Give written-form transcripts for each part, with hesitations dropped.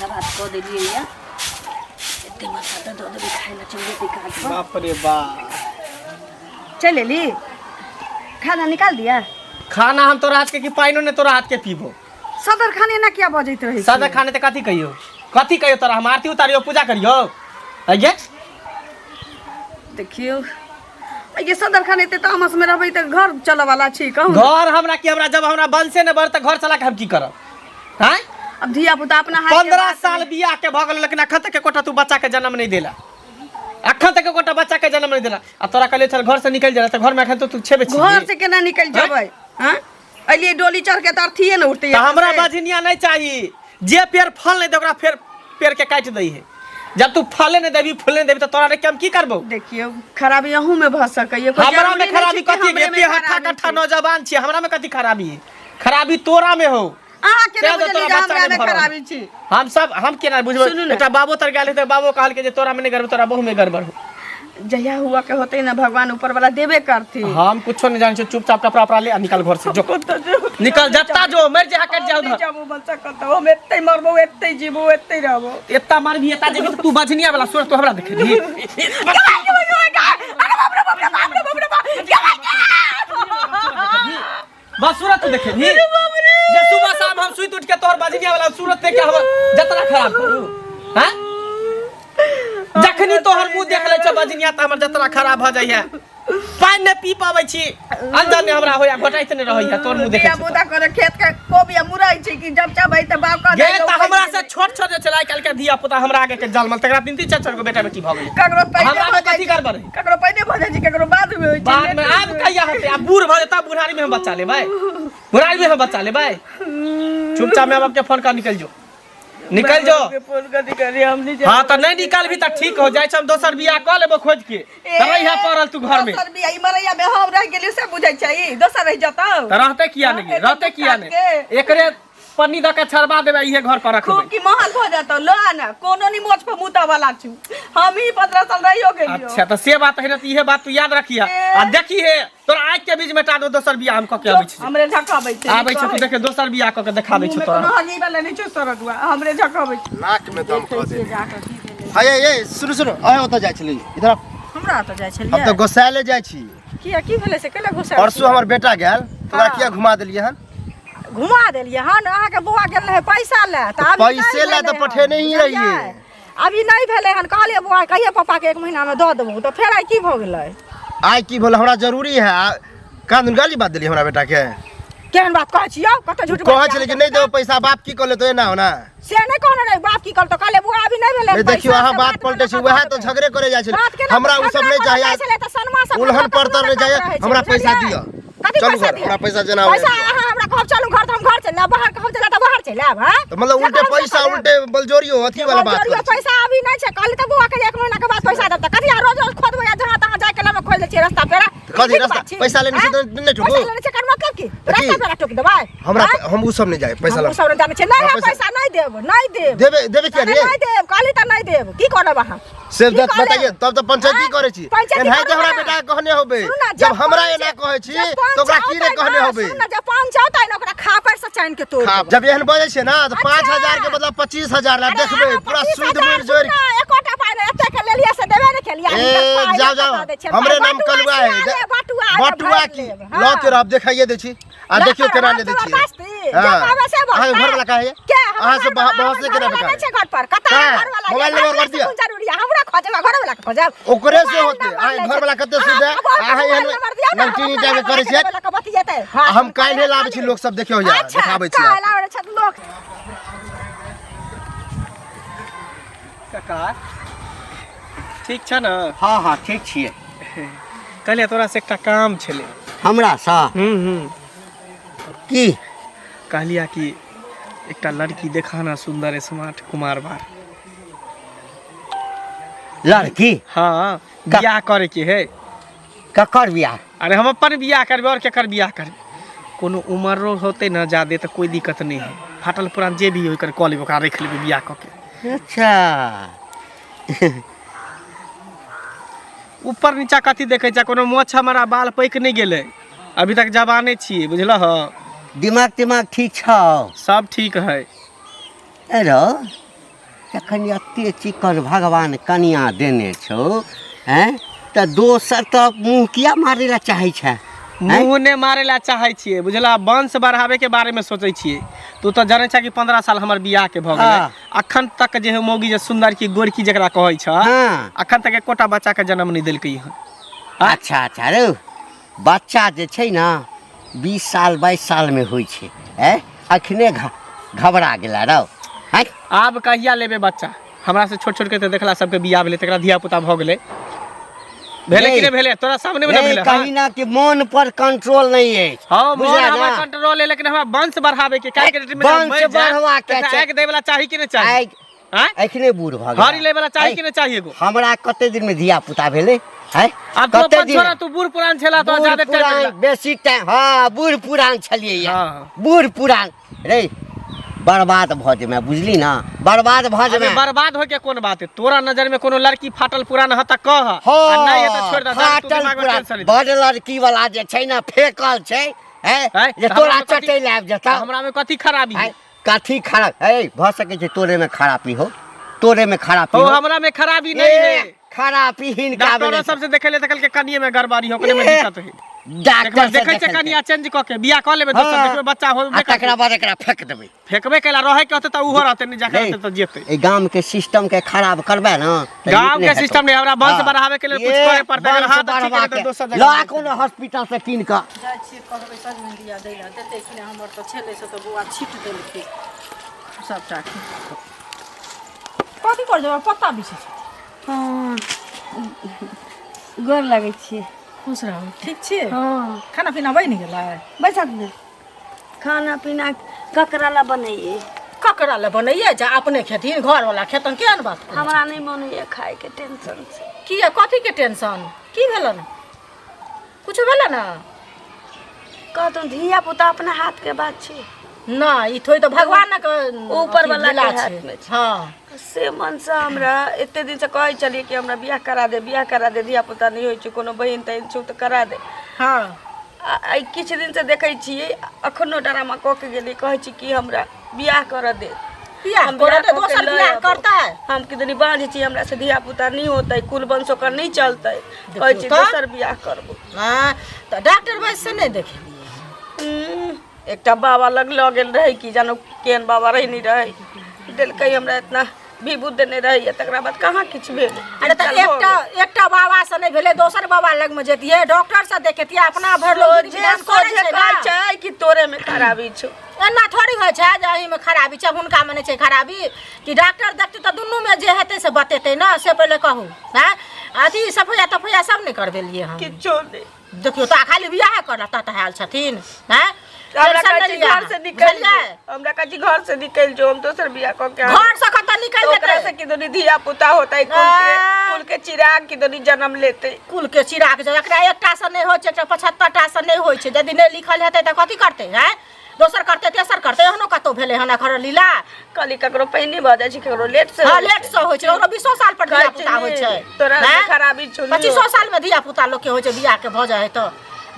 माछा भात कऽ देलियै या एते माछा तऽ दऽ देबै खाय लए चलि जेतै काज पर। बाप रे बाप। चलि एली? खाना निकाल दिया? खाना हम तोरा हाथ के की पाइनो ने तोरा हाथ के पीबो। सदर खाने एना किया बजैत रहै सदर खाने तऽ कथी कहियो, कथी कहियो तोरा? हम आरती उतारियो, पूजा करियो अगे? देखियौ ये सदर खाने एते तामस में रहबै तऽ घर चलऽ वाला छी कहू ने। घर हमरा की, हमरा जब हमरा वंशे ने बढ़ तऽ घर चला के हम की करब? हैं? अब धिया पुता अपना हाथ के 15 बात साल बियाह के भऽ गेल, लेकिन अखन तक एकोटा तू बच्चा के जन्म नहीं देला, अखन तक एकोटा बच्चा के जन्म नहीं देला। आ तोरा कहलियै चल घर से निकल जा, तऽ घर में अखन तो तू छेबे छी। घर से केना निकलि जेबै? हैं, एलियै डोली चढ़ के तऽ अर्थिए ने उठतै। तऽ हमरा बजनिया नहीं चाहिए, जे पेड़ फल नहीं दे ओकरा फेर पेड़ के काटि दै है। जब तू फले नहीं देबी, फूले नहीं देबी, तऽ तोरा रे हम की करबौ? देखियौ, खराबी अहूँ में भऽ सकैए, कोई हमरा जरूरी में नहि खराबी छै कि कथी? हमरे में एते हट्ठा खराबी कट्ठा छै। नौजवान छी, हमरा में कथी खराबी है? खराबी तोरा में हो। अहाँ केना तें तो बुझलियै तोरा जे बच्चा हमरा नहि में भरल। खराबी छी? हम सब हम केना बुझबै? सुनू ने। एकटा बाबो तर गेल हेतै, बाबो कहलकै जे तोरा में नहि गड़बड़, तोरा बहु में गड़बड़ हो। जहिया हुआ के होतै ने, भगवान ऊपर वाला देबे करथिन। हम कुछो नहीं जानै छी, चुपचाप कपड़ा उपड़ा ले आ निकल घर से, जो निकल जत्ता, जो मर जा, कट जा उधर। जाबू बच्चा कतौ, हम एत्तै मरबो, एत्तै जीबो, एत्तै रहबो। एत्ता मारबी, एत्ता जेबी तऽ तू बजनिया वाला सूरत तू हमरा देखेबी? बस सूरत तू देखेबी जे सुबह शाम हम सुति उठ के तोहर बजनिया वाला सूरत देख के हमर जतरा खराब करू? हैं, जखनी तोहर मुंह देख लै छ बजनिया तऽ हमर जतरा खराब भऽ जाइए, पानि नहि पी पाबै छी, अंदर नहि हमरा होया, घोटाइत नहि रहैया तोहर मुंह देखै धिया छी। पुता करे खेत के कोबी आ मुरई छै कि जब चाहबै तऽ बाप कह गे तऽ हमरा से छोट छोट जे छलै, आइ काल्हि के धिया पुता हमरा आगे के जन्मल, तकरा तीन तीन चारि चारि गो बेटा बेटी भऽ गेलै। ककरो पहिने हमरा भऽ मे जाइ कथी छै, गड़बड़ है? ककरो पहिने भऽ जाइ छै, ककरो बाद मे होइ छै। बाद में आब कहिया हेतै? आब बूढ़ भऽ जेतै, बुढ़ारी में हम बच्चा लेबै, बुढ़ारी में हम बच्चा लेबै। चुपचाप माय बाप के फोन कर, निकल जो, निकल जो। के फोन कथी करी? हम नहीं। हाँ, तऽ नहीं निकलबी तऽ ठीक हो जाइ छै, हम दोसर बियाह कऽ लेबो खोज के, तऽ रहिहे पड़ल तू घर में। दोसर बियाह? ई मरैया में हम रह गेलियो से बुझै छै, ई दोसर रह जतौ? तऽ रहते किया नहीं? हाँ, रहते किया काट नहीं? के। एकरे पन्नी दऽ के छड़बा देबै, इहे घर पर रखबै। खूब की महल भऽ जतौ। लो ना, कोनो नहीं मोछ पर मुता वाला छु, हम ही 15 साल रहियो गेलियो। अच्छा, तऽ से बात है ने, तऽ इहे बात तू याद रखिह आ देखी हे, तोरा आँखि के बीच में टा दो। दोसर बियाह हम कऽ के अबै छी। हमरे झकाबै छै? आबै छै, तू देखे, दोसर बियाह कऽ के देखाबै छौ तोरा। कोनो हगी वाला नहीं छौ सरगुआ, हमरे झकाबै छै। नाक में दम कऽ दे। हाय ये, सुनू सुनू, अहाँ ओतऽ जाइ छली, इधर आउ। हमरा ओतऽ जाइ हम छलियै? तऽ गोसाइले जाइ छी। किया, की भेलै से? कैला गुस्सा? परसू हमर बेटा गेल तऽ ओकरा किया घुमा देलियै हन? घुमा देलियै हन? अहाँके बौआ गेल रहै पैसा लए तऽ अभी पैसे नहि लए तऽ भेलै हन, पठेने ही बुझलियै? रहियै। अभी नहि भेलै हन। कहलियै बौआ कहियै पापाके 1 महीनामे दऽ देबौ, तऽ फेर आइ की भऽ गेलै? आइ की भेल? हमरा जरूरी है। कान गाली बात देलियै हमरा बेटाके। केहन बात कहै छियौ? कते झूठ कहै छलै कि नहि देबो पैसा, बाप की कऽ लेतौ, एना ओना। से नहि कहने रही बाप की कहलतो, कहले बुआ अभी नहि भेलै नहीं देखियौ, पैसा, अहाँ से बात बादमे पलटै छी, लऽ कऽ वएह दऽ तऽ देबै। झगड़े करे जाइ छलै। बात केना? हमरा ओ सब झगड़ा नहि करऽ चाही। जाइ छलै तऽ सनमा सब उलहन कखनो परतर नहि कखनो चाहिए, रहै छै, हमरा पैसा बुझलियै? दिअ। कथी चलू पैसा घर, दिअ? हमरा पैसा जेना पैसा अहाँ हमरा कहब चलू घर तऽ हम घर चलि आयब, बाहर कहब चलि आयब तऽ बाहर चलि आयब। हाँ? तऽ मतलब जे उल्टे कहब से पैसा करब। उल्टे बलजोरियो अथी वाला बात बलजोरियो करै छी। पैसा अभी नहि छै। कहली तऽ बौआ के जे 1 महीना के बाद पैसा देब, तऽ कथी अहाँ रोज रोज खोदबै आ जहाँ तहाँ जाय के लमे खोलि दै छियै रस्ता पेरा? कथी ठीक रास्ता? बात छी। पैसा लेने छी आँय? तऽ नहि ठोकू? पैसा लेने छै, एकर मतलब की? की? रास्ता पेरा टोकि देबै? हमरा आँय? हम उ सब नहि जाय पैसा हम लऽ ओ सब नहि जानै छियै। नहि हमरा है पैसा नहि देब, नहि देब। देबे, देबे किया नहि रे? नहि देब, कहली तऽ नहि देब। की करब अहाँ? से की दत कहले? बताइए तब तऽ पंचायती आँय? करै छी। पंचायती एनाहिते करबै हमरा ना। बेटा के कहने होबै। सुनू ना, जब हमरा पंच- एना कहै छी जब तऽ ओकरा पंच की नहि औतै कहने ना, होबै? सुनू ना, जब पंच औतै ना, ओकरा खापड़ से चानि के तोड़ खा देबै। जब एहन बजै छै ना तऽ 5000 के अच्छा। बदला 25,000 ला अरे देखबै अहाँ पूरा 25,000 सूद मुड़ जोड़ि सुनू ना, एकोटा पाइ नहि, एतेक के लेलियै से देबे नहि केलियै। ए हिनकर पाइ जाओ लऽ जाओ, कऽ दऽ दै छियनि। हमरे पाइ नाम बटुआ कलुआ है। सिया लेब, बटुआ आके बटुआ भरि की लेब, लऽ हाँ। के रहब, देखाइए दै छी आ लऽ देखियौ के केना रहब नहि दै छियै। जबरदस्ती। हाँ। जे कहबै से अहाँके भरतै। घरवला कहाँ है? के? हमर अहाँ से घरवला- बहस नहि हमर केना घरवला बेकार नहि छै घर पर। कतऽ कहाँ? घरवला? मोबाइल ये नंबर घरवला दिअ। से कोन जरूरी है? हमरा खोजब, घरवला के खोजब। ओकरे से मोबाइल होतै। नंबर अहाँ लै छै। घरवला कते शुद्ध है? अहाँ अपन अहाँ एहन मोबाइल नंबर दिअ ने, हम नमकीन अपना टाइप के घरवला करै के छियै। देबै लऽ कऽ बतियेतै। हाँ, हम काल्हि लाबै छी, लोक सब देखियौ या अच्छा, देखाबै छी। काल्हि आबै छथि लोक। काका, ठीक छ ने? हँ हँ, ठीक छियै। कहलियै तोरा से एकटा काम छलै। हमरासँ? हूँ हूँ। की? कहलिया कि एकटा लड़की देखाना, सुंदर, स्मार्ट, कुमार बार। लड़की? हाँ, बियाह करे के है। ककर बियाह? अरे हम अपन बियाह करबै, और केकर बियाह करबै? कोनो उमरो होतै ने जादे तऽ कोई दिक्कत नहि है, फाटल पुरान जे भी होय कऽ लेबै, ओकरा राखि लेबै बियाह कऽ के। अच्छा। ऊपर नीचा कथी देखै छै? कोनो मोछ हमारा बाल पैक नहि गेलै अभी तक, जवाने छियै, बुझलह? दिमाग तिमाग ठीक छौ? सब ठीक है। अरे। जखन एते चिकन भगवान कनिया देने छौ हैं तऽ दोसर तऽ मुँह किया मारै लए चाहै छै मुँह नहि मारै लए चाहै छियै बुझला वंश बढ़ाबैके बारेमे सोचै छियै तू तऽ जानै छ कि 15 साल हमर बियाहके भऽ गेलै अखन तक जे है मौगी जे सुन्दर की गोरकी जकरा कहै छ अखन तक एकोटा बच्चाके जन्म नहि देलकै हन अच्छा अच्छा रे बच्चा जे छै ने 20 साल 22 सालमे होइ छै ऐ अखने घबरा गेला रौ आँय आब कहिया लेबै बच्चा हमरा से छोट छोट के तऽ देखला सबके बियाह भेलै तकरा धिया पुता भऽ गेलै भेलै कि नहि भेलै तोरा सामने मे नहि भेलै कहीं ना कि मन पर कंट्रोल नहीं अछि हां मन हमरा कंट्रोल है लेकिन हमरा वंश बढ़ावे के काहे के वंश बढ़वा के आग देय वाला चाही कि नहि चाही आँय एखने बूढ़ भऽ गेल हरी लै वाला चाही कि नहि चाही एगो हमरा कते दिन में धिया पुता भेलै हैं आब तू अपन छोड़ा तू बूढ़ पुरान छला तो ज्यादा टाइम बेसी टाइम हां बूढ़ पुरान छलियै हां बूढ़ पुरान रे बर्बाद भऽ जेबै बुझली ना बर्बाद भऽ जेबै बर्बाद होय के कोन बात है तोरा नजर में कोनो लड़की फाटल पुरान ह त कह आ नहीं है त छोड़ दे फाटल पुरान बड़ लड़की वाला जे छै ना फेकल छै हैं जे तोरा चटै लए आबि जेतौ हमरा में कथी खराबी है कथी खराब है भऽ सकै छै तोरे में खराबी हो तोरे में खराबी हो हमरा में खराबी नहीं है खराबी हिनका डॉक्टर सबसे देखेले त कहलकै कनिए में गड़बड़ी हो ओकरे में दिक्कत है डॉक्टर से देखै छै कनिया चेंज कऽ के बियाह कऽ लेबै दोसर देखबै बच्चा होबे आ तकरा बाद एकरा फेंक देबै फेंकबे कैला रहै के होतै तऽ उहो रहतै नहि जाके रहतै तऽ जेतै एहि गाम के सिस्टम के खराब करबै ने गाम के सिस्टम नहि हमरा वंश बढ़ावे के लेल कुछ करे पड़तै अगर हाथ ठीक है तऽ दोसर जगह ला कोनो हॉस्पिटल से कीन कऽ जाइ छियै कहबै सजमनि बिया दै लए देतै कि नहि हमर तऽ छेलै से तऽ बौआ छीट देलकै सबटा कथी कर जेबै पत्ता बिछै छै हँ गोर लगै छियै खुश रहू ठीक छियै हँ खाना पीना बनि गेलै बैसत ने खाना पीना ककरा ला बनैयै ककरा लए बनैयै जे अपने खेथिन घरवला खेतन केहन बात करै हमरा नहि मन होइए खायके टेंशन से किया कथीके टेंशन की भेलन कुछ भेलन कहतहुँ धिया पुता अपना हाथके बात छै ना ई थोड़ी तऽ भगवानक ऊपर अथी वाला लीला के हाथ में छै। हँ से मनसँ हमरा एते दिनसँ कहै छलियै कि हमरा बियाह करा दे बियाह करा दे धिया पुता नहि होइ छै कोनो बहिन तहिन छौ तऽ करा दे हँ आ एहि किछु दिनसँ देखै छियै अखनो ड्रामा कऽ के गेलियै कहै छी कि हमरा बियाह करऽ दे बियाह हम करऽ दे कऽ के दोसर लऽ बियाह अयबौ। करतै हम किदनी बाँझ छी हमरा से धिया पुता नहि होतै कुल वंश ओकर नहि चलतै कहै छी तऽ। दोसर बियाह करबो हँ तऽ डॉक्टर वैद्य से नहि देखेलियै एकटा बाबा लग लऽ गेल रहै कि जानो केहन बाबा रहै नहि रहै देलकै हमरा इतना विभूत देने रहैए तकरा बाद कहाँ किछु भेल अरे तऽ एकटा एकटा बाबा से नहि भेलै दोसर बाबा लगमे जैतियै डॉक्टर से देखेतियै अपना भरि लोग सोझे विधि-विधान करै सोझे छै कहै ने। छै कि तोरे में खराबी छौ एना थोड़ी होइ छै जे एहिमे खराबी छै हुनकामे नहि छै खराबी कि डॉक्टर देखतै तऽ दुनूमे जे हेतै से बतेतै ने से पहिले कहू आँय अथी सफैया तफैया सब नहि करबेलियै हम किछो नहि देखियौ तऽ खाली बियाह करऽ तत आयल छथिन आँय हमरा टेंशन कहै नहि छै लिअ घर से निकलि बुझलियै? जो हमरा कहै छै घर से निकलि जो हम दोसर बियाह कऽ के आनब। घर से कतऽ निकलि ओकरा जेतै से किदनी धिया पुता होतै कुल के आ। कुल के चिराग किदनी जन्म लेतै कुल के चिराग जे एकरा एकटा से नहि होइ छै एकटा 75 टा से नहि होइ छै यदि नहि लिखल हेतै तऽ कथी करतै आँय दोसर करतै तेसर करतै एहनो कतौ भेलै हन एखन लीला कहली ककरो पहिने भऽ जाइ छै ककरो लेट से हँ लेट से होइ छै ओकरो 20 साल पर धिया पुता होइ छै तोरा आँय? खराबी छौ 25 साल में धिया पुता लोक के होइ छै बियाह के भऽ जाइ है तऽ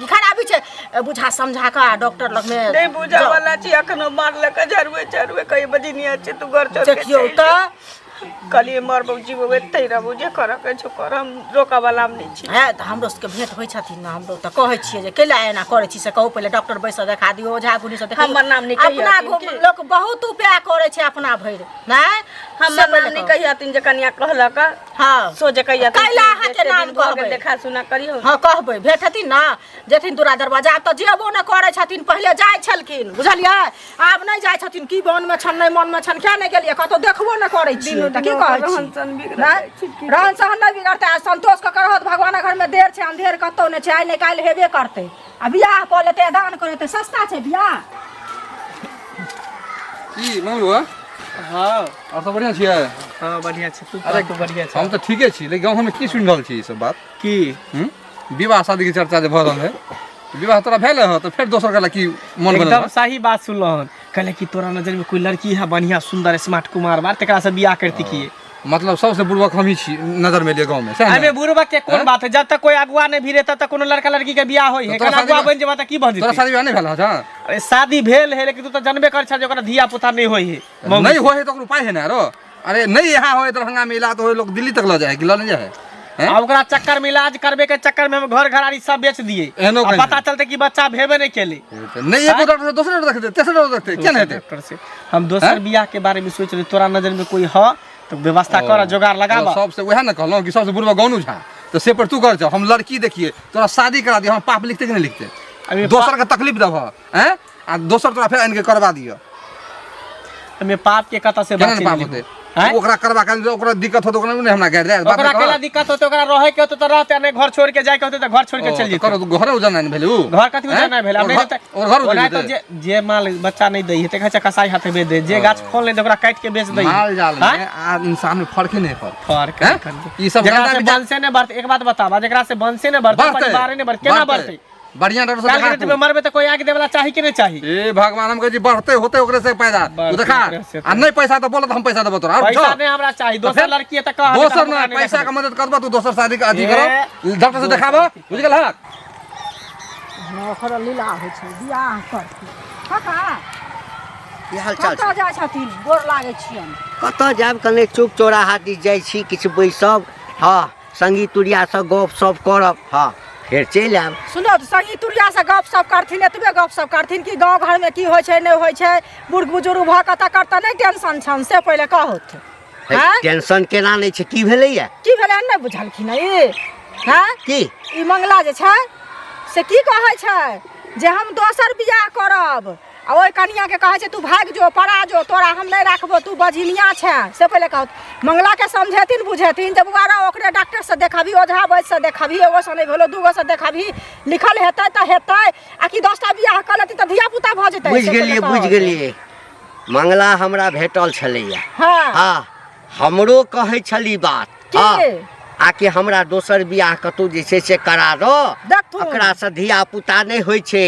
ई खराबी छै बुझा समझा कऽ आ डॉक्टर लग में नहीं बुझा वाला छी अखनो मारलक झरुए झरुए कही बजनिया छै तू घर छोड़ के देखियौ चलि तऽ जो। कहलियै मरबौ जीबौ एतै रहबौ जे करऽ के छौ कर हम रोकऽ वाला हम नहि छी है तऽ हमरो सबके भेंट होइ छथिन ने हमरो तऽ कहै छियै जे कैला एना करै छी से कहू पहिले डॉक्टर बैस देखा दियौ ओझा गुनी से देखा हमर नाम नहि कहियथिन अपना की? लोक बहुत उपाय करै छै अपना भरि नहि हमर नाम नहि कहियथिन जे कनिया कहलक हँ सोझे कहियथिन कैला कि अहाँके एते नाम दिन भऽ गेल कहबै? देखा सुना करियौ हँ कहबै भेंट हेथिन ने जेथिन दूरा दरवाजा आब तऽ जेबो नहि करै छथिन पहिले जाइ छलखिन बुझलियै आब नहि जाइ छथिन की मनमे छनि नहि मनमे छनि किया नहि गेलियै कतहु देखबो नहि करै छियै तऽ की कहै रहन छी सहन बिगड़ल नहि? जाइ छै, की रहन सहन नहि बिगड़तै आ संतोष कऽ रहत भगवानक घरमे देर छै अन्धेर कतहु नहि छै आइ नहि काल्हि हेबे करतै आ बियाह कऽ लेतै दान कऽ लेतै सस्ता छै बियाह की मंगलू हँ हँ आओर सब बढ़िआँ छियै हँ बढ़िआँ छै तू अरे तू बढ़िआँ छै हम तऽ ठीके छी लेकिन गाँवमे की सुनि रहल छी ई सब बात की हूँ विवाह शादीके चर्चा जे भऽ रहल है विवाह तोरा भेल हँ तऽ फेर दोसर कहलक कि मन बनल एकदम सही बात सुनलहुँ हन कहले कि तोरा नजरमे कोई लड़की है बढ़िया सुंदर स्मार्ट कुमार बार तकरा से बियाह करती की मतलब सबसे बुड़बक हम ही छी नजर में लिए गाँव में सएह ने? अरे बुड़बक के कोन बात है जब तक कोई अगुआ नहीं भिरे तब तक कोनो लड़का लड़की के बियाह होई है तोरा कल शादी अगुआ बन जेबा त की भऽ तोरा जेतै शादी विवाह नहीं भेल हँ अरे शादी भेल है लेकिन तू तो जानबे कर छ जे ओकरा धिया पुता नहीं होई है नहीं होय है तो ओकर उपाय है ना आरो अरे नहीं यहाँ होए दरभंगा में इलाज तो होए लोग दिल्ली तक ल जाए कि ल नहीं जाए हैं? आ ओकरा चक्कर में इलाज करबे के चक्कर में हम घर घरारी सब बेच दिए एहनो आ कहीं पता चलते कि बच्चा भेबे नहीं केले तो नहीं एगो डॉक्टर से दोसर डॉक्टर देखते तेसर डॉक्टर देखते क्या नहीं हेतै डॉक्टर से हम दोसर बियाह के बारे में सोच रहे तोरा नजर में कोई ह तो व्यवस्था कर जोगाड़ लगाबा सबसे वएह ने कहलहुँ कि सबसे बुढ़वा गौनू झा तो से पर तू कर जाओ हम लड़की देखिए तोरा शादी करा दियो हम पाप लिखते कि नहीं लिखते अभी दोसर के तकलीफ देबह हैं आ दोसर तोरा फेर आनि के करवा दियो हमें पाप के कतऽ से केना बचे ने पाप नहीं होतै हैं? ओकरा करवा के ओकरा दिक्कत होतै ओकरा नहि हमरा गारि दे बाप ओकरा रे केला दिक्कत होते ओकरा रहे के होते तऽ रहते आ नहीं घर छोड़ के जाए के होते तऽ घर छोड़ के चल जेतै करो घरे उजाना नहि भेलै उ घर कथी हैं? उजाना भेल आब ओकर नहीं घर- ओकर घर ओना उजड़ि तऽ जेतै जे जे माल बच्चा नहीं दै है तऽ कहै छै कसाई हाथे बेच दे जे गाछ खोल नहीं दे ओकरा काटि के बेच दै माल जाल हैं? में आ इंसान में फर्क ही नहीं फर्क फर्क हैं? ई सब जेकरा गंदा से विचार- वंशे नहीं बढ़ते एक बात बताबा जेकरा से वंशे नहीं बढ़ते परिवारे नहीं बढ़ते केना बढ़ते बढ़िया डॉक्टर से काल के देखा डेट में मरबे तऽ कोई आगि देवला चाही कि नहीं चाही ए भगवान हम कहै छी बढ़ते होते ओकरे से पैदा तू बढ़ते देखा ओकरे से आ नहीं पैसा तो बोलत हम पैसा देबो तोरा और पैसा छौ? नहीं हमरा चाही तऽ दोसर फेर लड़की है तऽ कह दोसर नहीं पैसा के मदद करबो तू दोसर शादी के अथी करो डॉक्टर से देखाबो बुझ गेल हक ओकर लीला होइ छै बियाह करतै काका की हाल चाल कतऽ जाइ छथिन गोर लागै छियनि कतऽ जायब कने चौक चौराहा दिस जाइ छी किछु बैसब हँ संगी तुरियासँ गप सप करब हँ फेर चलि आयब सुनो तऽ संगी तुरियासँ गप सप करथिन एतबे गप सप करथिन कि गाँव घरमे की होइ छै नहि होइ छै बुढ़ बुजुर्ग भऽ कऽ तकर तऽ नहि टेंशन छनि से पहिले कहथु हे, आँय? टेंशन केना नहि छै की भेलैया की भेलै हन नहि बुझलखिन ई हँ की ई मंगला जे छै से की कहै छै जे हम दोसर बियाह करब आ ओहि कनियाके कहै छै तू भागि जो पड़ा जो तोरा हम नहि राखबो तू बझिनिया छै से पहिले कहत मंगलाके समझेथिन बुझेथिन जे बौआ रौ ओकरे डॉक्टरसँ देखबही ओझा वैद्यसँ देखबही एगोसँ नहि भेलो दूगोसँ देखबही लिखल हेतै तऽ हेतै आ कि 10टा बियाह कऽ लेतै तऽ धिया पुता भऽ जेतै बुझि से पहिले गेलियै बुझि कहत। गेलियै मंगला हमरा भेटल छलैया हँ हँ हमरो कहै छली बात की? हँ आकि हमरा दोसर बियाह कतहु जे छै से करा दो देखथुन। ओकरासँ धिया पुता नहि होइ छै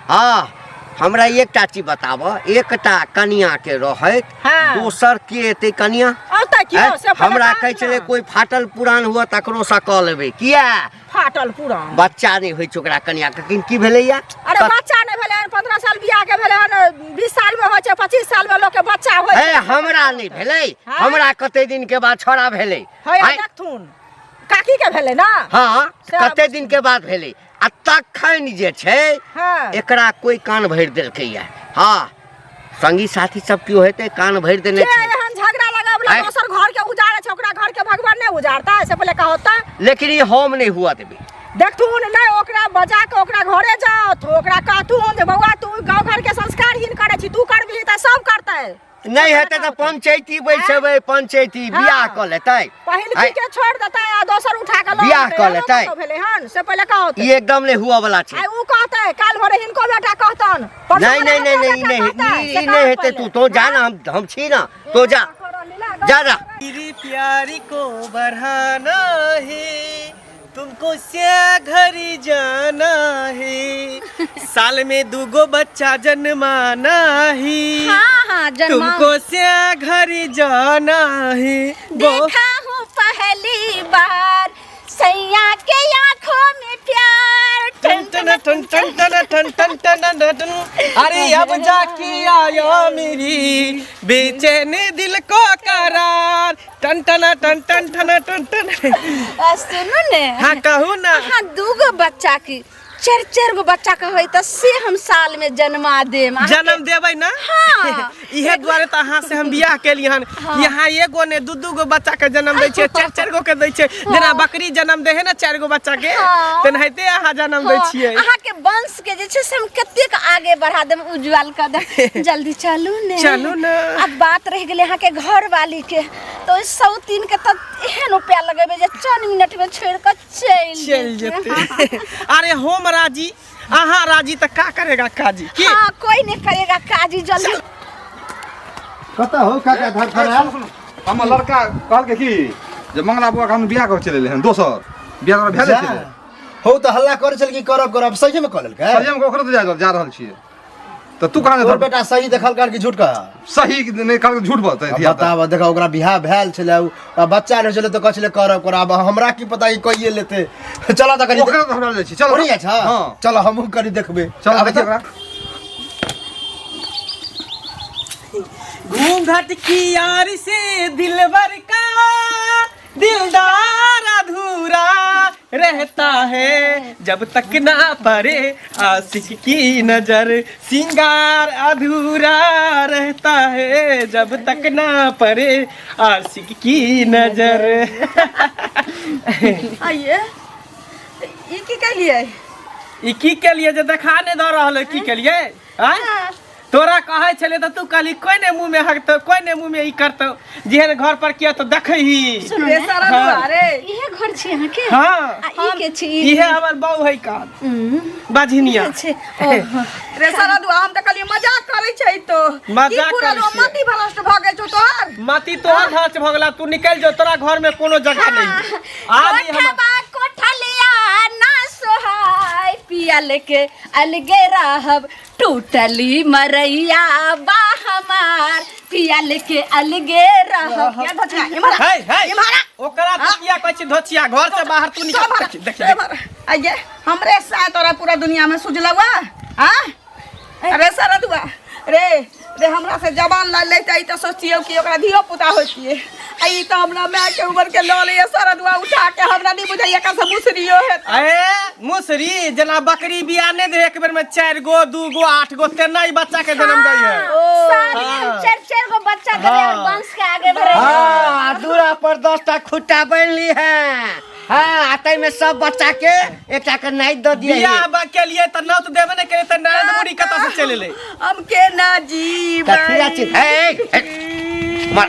हँ हमरा एकटा चीज बताब एकटा कनियाके रहैत हँ। दोसर के एतै कनिया औतै कियो आँय? से पहिले हमरा कहत कहै छलै ने। कोइ फाटल पुरान हुए तकरोसँ कऽ लेबै किया फाटल पुरान बच्चा नहि होइ छै ओकरा कनिया के लेकिन की भेलैया अरे बच्चा नहि भेलै हन 15 साल बियाह के भेलै हन 20 साल में होइ छै 25 साल में लोक के बच्चा होइ हे छै हमरा नहि भेलै हाँ? हमरा कते दिन के बाद छोड़ा भेलै है आँय? देखथुन काकी के भेलै ना हाँ से कते दिन के बाद भेलै आ तखन जे छै हाँ। एकरा कोइ कान भरि देलकैया हाँ संगी साथी सब केओ हेतै कान भरि देने के छै एहन झगड़ा लगावला आँय? दोसर घर के उजाड़े छै ओकरा घर के भगवान नहि उजाड़ता से पहिले कहता लेकिन ई हम नहि हुआ देबै देखथुन नहि ओकरा बजा के ओकरा घरे जाओ ओकरा कहथुन जे बौआ तू गाँव घर के संस्कारहीन करै छी तू करबिही तऽ सब करतै नहि हेतै तऽ पंचैती बैसेबै पंचैती बियाह कऽ लेतै पहिल आँय? के छोड़ देतै आ दोसर उठा के लऽ बियाह लेतै, कऽ एहनो लेतै। कतौ भेलै हन से पहिले कहत ई एकदम नहि हुआ वाला छै आइ उ कहतै काल भरे हिनको बेटा कहतन परसू नहीं भरे नहीं नहीं हमरो नहीं बेटा नहीं कहतै, ई से ई कहत नहीं हेतै पहिले। तू तो जा ना हम छी ना तो जा जा जा मेरी प्यारी को बढ़ाना है तुमको से घर जाना है साल में दूगो बच्चा जन्माना है हाँ हाँ जन्मा तुमको से घर जाना है वो देखा हूँ पहली बार सैया के आंखों में प्यार टन टन टन टन टन टन टन टन टन टन। अरे अब जाके आया मेरी बेचैन दिल को करार टन टन टन टन टन टन टन। सुनू ने हाँ कहू ना अहाँ दूगो बच्चा की चारि चारि गो बच्चा के होय तऽ से हम साल में जन्मा देम अहाँके- जन्म देबै ना हाँ। इहे दुआरे तऽ अहाँ से हम बियाह केली हन यहाँ एगो ने दू दू गो बच्चा के जन्म दै छियै चारि चारि गो के दै छियै जेना बकरी जन्म दै है ने चारि गो बच्चा के हाँ। तेनाहिते अहाँ जन्म दै हाँ, छियै अहाँके वंश के जे छै से हम कतेक आगे बढ़ा देम उज्जवल कऽ देम जल्दी चलू ने चलू ने। अब बात रहि गेलै अहाँके घरवाली के तऽ ओहि सौतीन के तऽ एहन उपाय लगेबै जे चंद मिनट में छोड़ि कऽ चलि चलि जेतै अरे हम राजी अहाँ राजी तऽ का करेगा काजी की हाँ कोई नहीं करेगा काजी जल्दी कतऽ हो काका धर फरायल हमर लड़का कहलकै की जे मंगला बौआ के हम बियाह कऽ चलि एलै हन दोसर बियाह तोरा भेले छलै हो तऽ हल्ला करै छल कि करब करब सही में कऽ लेलकै सही हम ओकरो तऽ जा रहल छियै तऽ तू कहाँ तोर बेटा सही देखल कर कि झूठ कह सही नहि कहलकै झूठ बजतै धिया पुता। बताब देखा ओकरा बियाह भेल छलै आ बच्चा नहि छलै तऽ कहै छलै करब करब आब हमरा की पता ई कइए लेतै चल तऽ कनि ओकरो तऽ हमरा जाइ छी चल ओने जाइ छ हँ चल हमहूँ कनि देखबै चल आब देखिए तऽ ओकरा। घूंघट की यार से दिलबर का दिलदार अधूरा रहता है, जब तक ना पड़े आशिक की नजर, सिंगार अधूरा रहता है, जब तक ना पड़े आशिक की नजर। आइए, ई की केलिए? ई की केलिए जे देखा नहि दऽ रहल है? की केलिए आँय? तोरा कहै छलै तऽ तू कहली कोइ ने मुँह में हकतौ, कोइ ने मुँह में ई करतौ, जेहन घर पर किया तो देखही। सुनू रे ने, सारा हाँ। दुआरे इहे घर छी अहाँके? हाँ। आ ई के छी? इहे हमर बहू है कान बाझिनिया। छै ओहो। रे सारा दुआ, हम तऽ कहलियै मजाक करै छै तो मजाक की पूरा करै छियै। मति भ्रष्ट भऽ गेल छौ तोहर? मति तोहर भ्रष्ट भऽ गेला, तू निकलि जो, तोरा घर में कोनो जगह नहीं। आब ई हमर कोठबा कोठलिया ना सोहाय, पिया लेके अलगे रहब, टूटली मरैया बा हमार, पिया लेके अलगे रहब। ये धोचिया, इम्हर आ। हे हे इम्हर आ। ओकरा तू किया कहै छी धोचिया? घर से बाहर तू निकल। इम्हर आ। देखी, देखी। इम्हर आ। आइये हमरे साथ तोरा पूरा दुनिया में सुझलवा। हाँ, अरे सारा दुआ रे रे, हमरा से जबान ला लेते तऽ सोचियौ कि ओकरा धियो पुता होतिए, आ ई तऽ हमरा माय के उम्र के लऽ लैए सारा दुआ उठा के, हमरा नहीं बुझाइए एकर से मुसरियो हेतै। अरे मुसरी जेना बकरी बिया नहि दे एक बेर में 4 गो 2 गो 8 गो तेना ई बच्चा के जन्म दै है। साल में चार चार गो बच्चा देबै और वंश के आगे बढ़े। हाँ, आ दूरा पर 10 टा खुट्टा बनि ली है। हाँ, आ ताहिमे सब बच्चा के एकटा के नाइट दऽ दिए। बियाह बा के लिए तऽ नौत देबे नहि केलियै तऽ नारद मुनि कतऽ से चलि एलै? हम केना जीबै? कथी अछि? हे, हे, मार।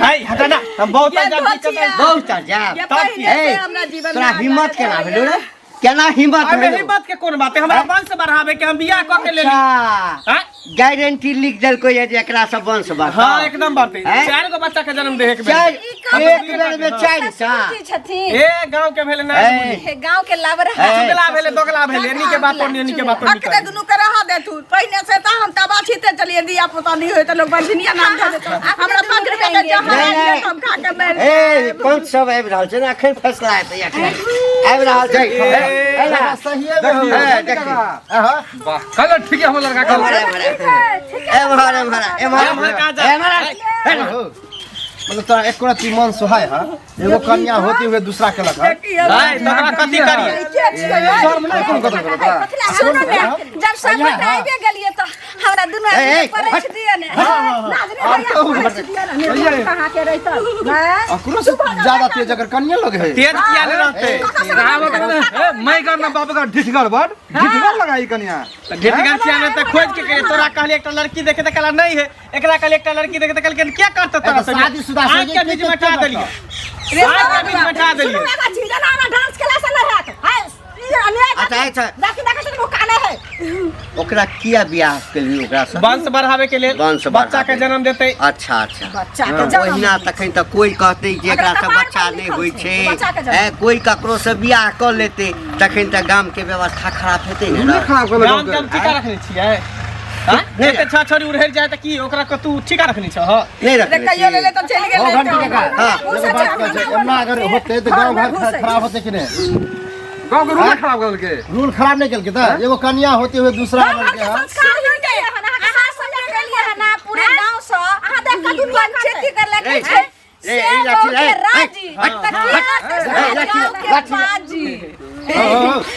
है हटा ना, हम बहुत ये जाब धोचिया। बहुत जाब। ये तब पहिले हे, से हमरा जीवन तोरा में हिम्मत आगा केना रहैए। भेलौ रे? केना हिम्मत अरे भेलौ? हिम्मत के कोन बात है, हमरा वंश बढ़ावे के हम बियाह कऽ के लेली। अच्छा, हैं? गारंटी लिख देलको ये जे एकरा से वंश बढ़तौ। हाँ एकदम बढ़तै। हैं? 4 गो बच्चा के जन्म दे एक बेर। चारि ई एक बेर में 4 टा। ससुर जी छथिन। ए गांव के भेलै नारद मुनि। हे, गांव के लाबर। हे। चुगला भेलै, दोगला भेलै, एनी के बातो नहीं, एनी के बातो नहीं। अकरे दुनू के रहा दे तू, पहिने से तऽ हम तबा छीते चलिए, दिया पुता नहीं होय तऽ लोग बंझनिया नाम धऽ देतौ। हमरा 5 रुपया के जहर नहीं, आबि नहीं। जायत, हम खा के मरि ए जायब। पंच सब आबि रहल छै ने, अखन फैसला हेतै, अखन आबि रहल छै। ए, ना। सहिए में हो। हे, देखी। आहा। वाह, कहल ठीक है हमर लड़का कहल। एम्हर, एम्हर, एम्हर, एम्हर, एम्हर कहाँ जा? एम्हर, एम्हर। हो। मतलब तोरा एको रत्ती मन सोहाय है? एगो कन्या होते हुए दूसरा के लगा। देखियौ। नहीं, तकरा कथी करिए? के छियै? शर्म नहीं कोनो कथी करत तोरा? सुनू ने, जब सब गोटा आबि गेलियै तऽ हमरा दुनू ए, आदमी ए, परैछ दिअ ने। लाज नहि होइए, पैस दिअ ने, निर्मोही कहाँ के रहितौ? हैं? अकरो से ज्यादा तेज अगर कन्या लोग है। तेज किया नहीं रहते? ए, मैं करना बाप का ढिठगर बड़ ढिठगर लगाई कन्या। ढिठगर किया नहीं तऽ खोज के करिए। तोरा कहली एकटा लड़की देखे तऽ कहला नहीं है, एकरा कहली एकटा लड़की देखे तऽ कहलकै क्या करतौ तोरा ए, तऽ शादीशुदा से आँख के बीच में ठा देलियै, रे आँख सारा के बीच में ठा देलियै। सुनू एगो चीज, एना एना डांस केला से नहि हैत। हाय, ई अन्याय अच्छा, अच्छा। देखी, देखी, देखी, काने है। ओकरा किया बियाह केलियै ओकरा से? वंश बढ़ावे के लेल, वंश बच्चा के बढ़ावे। जन्म देतै। अच्छा अच्छा, बच्चा के जन्म। ओहिना तखन तऽ कोइ कहतै जे एकरा से कपार बच्चा पर नहि लिखल होइ छै, छै, बच्चा के जन्म। ए, कोइ ककरो से बियाह कऽ लेतै तखन तऽ गाम के व्यवस्था खराब हेतै ने। रूले खराब कर गाम के हम ठीका रखने छियै? हाँ? नहि। एते छह छोरी उड़ेर जाए तऽ की ओकरा कतू ठीका रखने छह? नहि रे रखने कहियो छी। लेले तऽ चलि ओ गेलै घंटी तऽ। काका, हाँ। एगो बात कहै छै, एना अगर होतै तऽ गाँव घर खराब होतै कि नहि? गाँव के रूले खराब कर के। रूल खराब नहीं केलकै तऽ एगो कन्या होते हुए दूसरा लड़के है। संस्कार होइते हन, अहाँ सब गेलियै हन आ पूरे गांव सँ अहाँ देख कऽ दुनिया पंचायती करलकै रे, छै। रे, से ई लाठी, गाँव के रे, राजी, तऽ की करतै रे, लाठी, गाँव के लाठी। बाजी?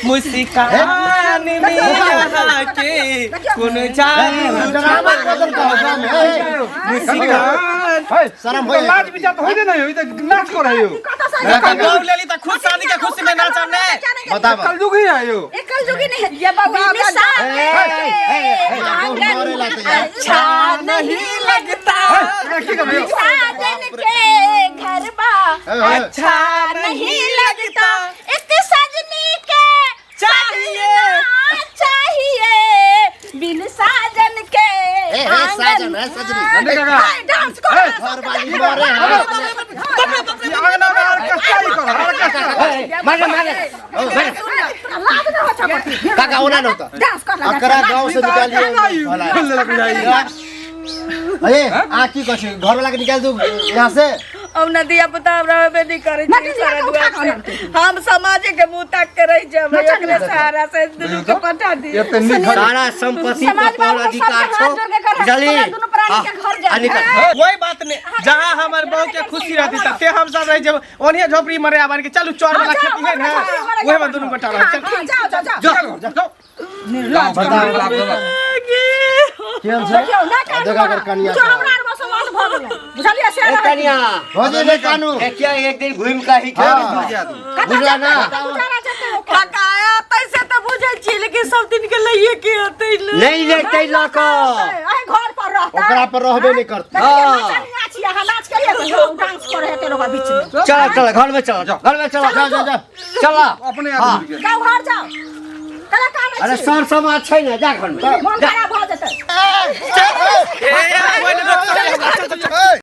मुस्कान में यहाँ के कोन जादू ड्रामा बदल का हो गाँव में, हे, हे। मुस्कान। हे, शरम ई होय। तऽ लाज विचार तऽ होइते नहीं हो, ई तऽ नाच करे हो। गौ लेली तऽ खुद शादी के खुशी में नाचब नहि। बताब। कलयुग ही है यो। एकल जोगी नहीं है। ये बउआ बिन साथ ए, ए, ए, आंगन मरे ला तैयार। अच्छा नहीं लगता, एकरा की करबै यौ? साजन के घर बा हे, हे। अच्छा नहीं लगता, एक सजनी के चाहिए। सजना चाहिए, बिन साजन के ए, हे, साजन, हे, सजनी। नंदी काका, हाय, डांस कर। घरवाली मरे है। ई आंगना में ऑर्केस्ट्रा ही कर, ऑर्केस्ट्रा। ए, मारे, मारे। मारे। लाज नहि होइ छै बटी। काका ओना नहि होता। डांस कर ला। अकरा गाँव से ई तऽ निकालिए। केना ई खोलि देलक बुझाइ। अरे आ की कहै छै, घर वाला के निकाल दू यहाँ से? हम न दिया पुता हमरा होबे नहीं करै छै सारा दुआ से। हम समाज के मुंह ताक के रहि जेबै, एकरे सहारा से दुनू के पठा दियौ। एते नीक घर सारा संपत्ति पर समाज तोहर बाबू अधिकार सबके छौ, हाथ जोड़ के कहै, बुझलही? तोरा दुनू प्राणी के घर आ निकल। कोई बात नहीं, जहाँ हमर बहू के खुशी रहती तते हम सब रह जब ओनिए झोपड़ी मरे आबान के चलू चौर वाला खेती है ना, ओहे में दुनू गोटा रह। चल हाँ, जाओ जाओ जाओ। चलो जाओ। बताओ केहन छै? देखियौ नहि कानू। देखा अगर कनिया बुझियौ, हमरा आर बस बात भऽ गेलै, बुझलियै से ए रहै। कनिया, भौजी नहि कानू। देखिए एक दिन घूम के ही कतऽ बुझला ना? जेतै, कतऽ गुजारा जेतै ओकर? काका तैसे तऽ बुझै छियै, लेकिन सब दिन के लइए के अतै ने। नहीं लेते लऽ कऽ। एहि घर पर रहतै, ओकरा पर रहबे नहि करतै। देखियौ, हाँ। नचनिया छी अहाँ, नाच करियै तऽ डांस करै हेतै ओकरा बीच मे। चल चल घर में चल, घर में चल। जा जा जा। चल। अपने आदमी के। जाउ घर जाउ, कला कानै अरे छी? सर समाज छै ने, जा घर में। मोन खराब भऽ जेतै। ए, ए, ओहि ले चल, चल, चल।